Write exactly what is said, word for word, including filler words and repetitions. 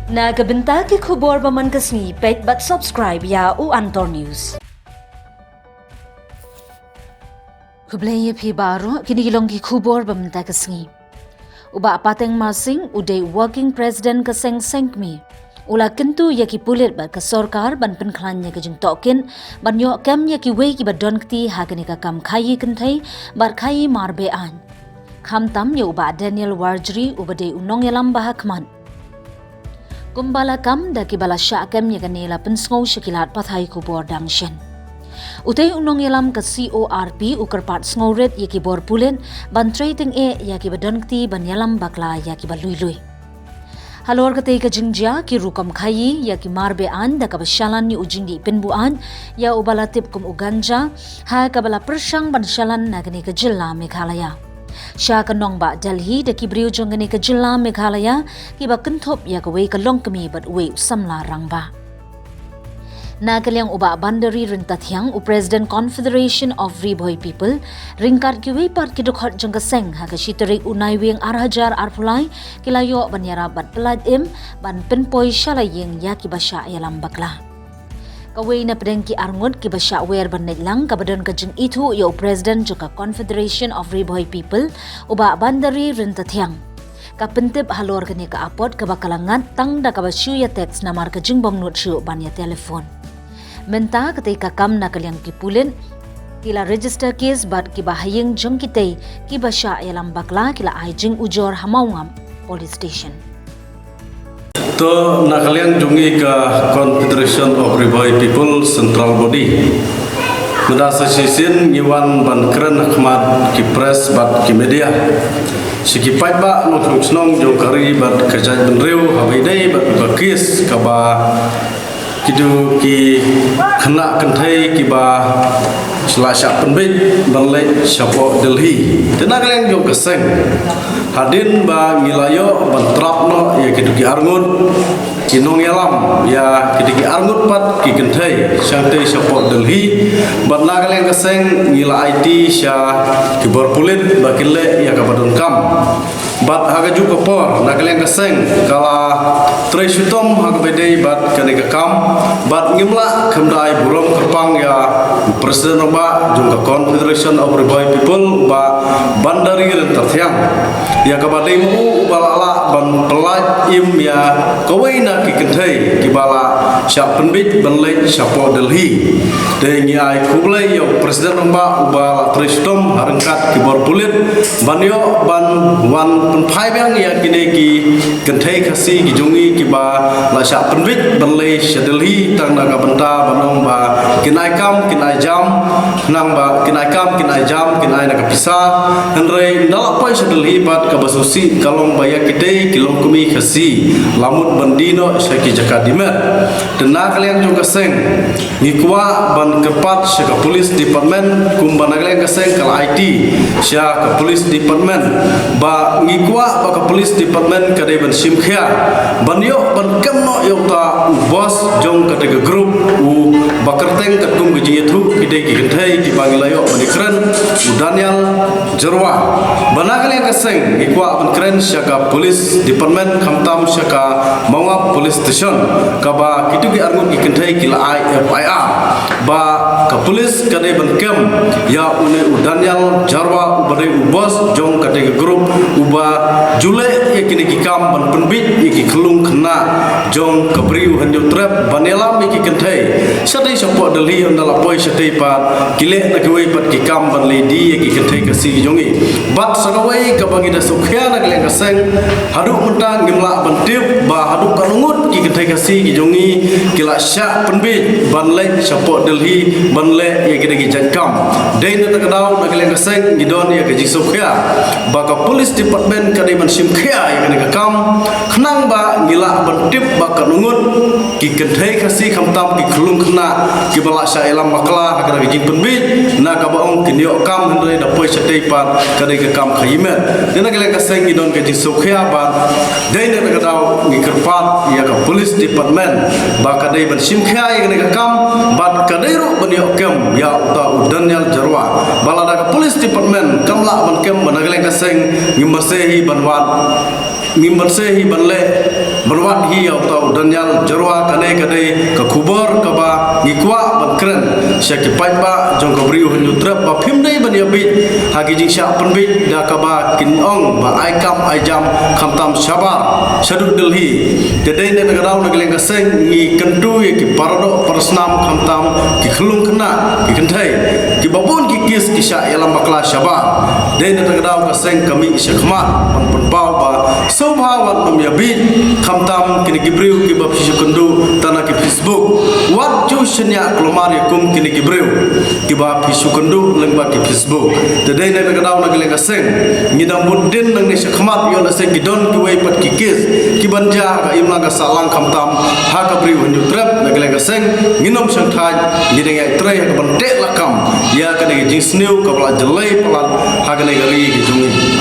Na ka bynta ki khubor ba man ka sngi, peit bad subscribe ïa u Antor News. Khublei ïa phi baroh, kine ki long ki khubor ba mynta ka sngi. U Bah Pateng Marsing, u dei Working President ka seng seng kmie, u la kyntu ïa ki pulit bad ka sorkar ban pynkhlaiñ ïa ka jingtohkit ban ïoh kem ïa kiwei kiba don kti ha kane ka kam khaïi kynthei bad khaïi mar beaiñ. Khamtam ïa u Bah Daniel Warjri, uba dei u nongïalam ba hakhmat. Kumba la kam, da kiba la shah kem ïa kane la pynsngew sha ki lad pathai khubor dang shen. Utei u nongïalam ka C O R P u kyrpad sngewrit ïa ki bor pulit ban trei tyngeh ïa kiba don kti ban ïalam bakla ïa kiba lui lui. Halor katei ka jingjia, ki rukom khaïi ïa ki mar beaiñ da kaba shalan ïa u jingdih pynbuaid ïa uba la tip kum u ganja, ha kaba la pyrshang ban shalan na kane ka jylla Meghalaya. Sha ka nongbah Delhi, da ki briew jong kane ka jylla Meghalaya kiba kynthup ïa kawei ka longkmie bad uwei u samla rangbah. Na ka liang u Bah Bandari Ryntathiang, u President Confederation of Ri Bhoi People, ryngkat kiwei pat ki dkhot jong ka seng, ha ka shi tarik u Naiwieng ar hajar arphew lai, ki la ïoh ban ïarap bad pyllait im ban pynpoi sha la ïing ïa kiba shah ïalam bakla. Kawei na pdeng ki arngut kiba shah wer ban leit lang kaba don ka jingithuh ïa u President jong ka Confederation of Ri Bhoi People, u Bah Bandari Ryntathiang. Ka pyntip halor kane ka apot kaba ka la ngat tang da kaba shu ïa text namar ka jingbym nud shuh ban ïa telephone. Mynta katei ka kam na ka liang ki pulit ki la register case bad kiba ha ïing jong kitei kiba shah ïalam bakla ki la ai jingujor ha Mawngap Police Station. To na ka liang jong ngi ka Confederation of Ri Bhoi People Central Body. Mynta sa shisien ngi wan ban kren ha khmat ki press bad ki media. Sha ki paidbah nongshong shnong jong ka ri bad ka jaitbynriew haba ïadei bad ka case kaba kito ki khynnah kynthei kiba la shah pynbeit ban leit shapoh Delhi. Te na ka liang jong ka seng, hadien ba ngi la ïoh ban trap noh ïa kito ki arngut ki nongïalam ïa kito ki arngut pat ki kynthei shangtei shapoh Delhi, bad na ka liang ka seng ngi la aiti sha ki bor pulit ba kin leh ïa kaba donkam. Bad ha kajuh ka por na ka liang ka seng ka la trei shitom ha kaba ïadei bad kane ka kam, bad ngim lah kham da ai burom kyrpang ïa u President rangbah jong ka Confederation of Ri Bhoi People, Bah Bandari Ryntathiang, ïa kaba dei ma u uba la lah ban pyllait im ïa kawei na ki kynthei kiba la shah pynbeit ban leit shapoh Delhi. Te ngi ai khublei ïa u President rangbah uba la trei shitom ha ryngkat ki bor pulit ban ïoh ban wan pynphai biang ïa kine ki kynthei Khasi ki jong ngi kiba la shah pynbeit ban leit sha Delhi tang na ka bynta ban ong ba kin ai kam kin ai jam, khnang ba kin ai kam kin ai jam kin ai na ka pisa. Hynrei ynda la poi sha Delhi pat kaba sngewsih ka long ba ïa kitei ki longkmie Khasi la mut ban die noh sha ki jaka die met. Te na ka liang jong ka seng ngi kwah ban kyrpad sha ka police department, kumba na ka liang ka seng ka la aiti sha ka police department, ba ngi kwah ba ka police department ka dei ban shim khia ban ïoh ban kem noh ïa uta u boss jong kata ka group uba kyrteng katkum ka jingïathuh ki dei ki kynthei kiba ngi la ïoh ban ïakren, u Daniel Jyrwa. Ba na ka liang ka seng ngi kwah ban kren sha ka police department khamtam sha ka Mawngap police station, kaba kito ki arngut ki kynthei ki la ai F I R, ba ka police ka dei ban kem ïa une u Daniel Jyrwa uba dei u boss jong kata ka group uba ju leh ïa kine ki kam ban pynbeit ïa ki khyllung khynnah jong ka Bri u Hynñiewtrep ban ïalam ïa ki kynthei shatei shapoh Delhi, ynda la poi shatei pat ki leh na kiwei pat ki kam ban leh die ïa ki kynthei Khasi ki jong ngi. Bad sa kawei kaba ngi da sngewkhia na ka liang ka seng, haduh mynta ngim lah ban tip ba haduh katno ngut ki kynthei Khasi ki jong ngi ki la shah pynbeit ban leit shapoh Delhi ban leh ïa kine ki jait kam. Dei na kata ka daw na ka liang ka seng ngi don ïa ka jingsngewkhia ba ka police department ka dei ban shim khia ïa kane ka kam, khnang ba ngi lah ban tip ba katno ngut ki kynthei Khasi khamtam ki khyllung khynnah kiba la shah ïalam bakla ha kata ka jingpynbeit na kaba ong kin ïoh kam, hynrei da poi shatei pat ka dei ka kam khaïi met. Dei na ka liang ka seng ngi don ka jingsngewkhia bad dei na kata ka daw ngi kyrpad ïa ka police department ba ka dei ban shim khia ïa kane ka kam bad ka dei ruh ban ïoh kem ïa uta u Daniel Jyrwa. Ba lada ka police department kam lah ban kem ba na ka liang ka seng ngim marse hi ban wad Ngim banse hi ban leh ban wad hi ïa uta u Daniel Jyrwa. Kane ka dei ka khubor kaba ngi kwah ban kren sha ki paidbah jong ka Bri u Hynñiewtrep ba phim dei ban ïabit ha ki jingshah pynbit da kaba kin ong ba ai kam ai jam khamtam shabar shaduh Delhi. Te dei na kata ka daw na ka liang ka seng ngi kyntu ïa ki paradoh parasnam khamtam ki khyllung khynnah ki kynthei kiba bun ki kes ki shah ïalam bakla shabar. Dei na kata ka daw ka seng ka mih sha khmat ban pynpaw ba sngewbha wat nym ïabit khamtam kine ki briew kiba phi shu kynduh tang na ki Facebook. Wat ju shaniah kulmar ïa kum kine ki briew kiba phi shu kynduh lyngba ki Facebook. Te dei na kata ka daw na ka liang ka seng ngi dang bud dien nangne sha khmat ïoh lehse ki don kiwei pat ki kes kiban jia ha ka imlang ka sahlang khamtam ha ka Bri u Hynñiewtrep. Na ka liang ka seng ngin ym shang thait, ngi dang ïatrei ha kaban teh lakam ïa kane ka jingsniew kaba la jlei palat ha kane ka ri ka jong ngi.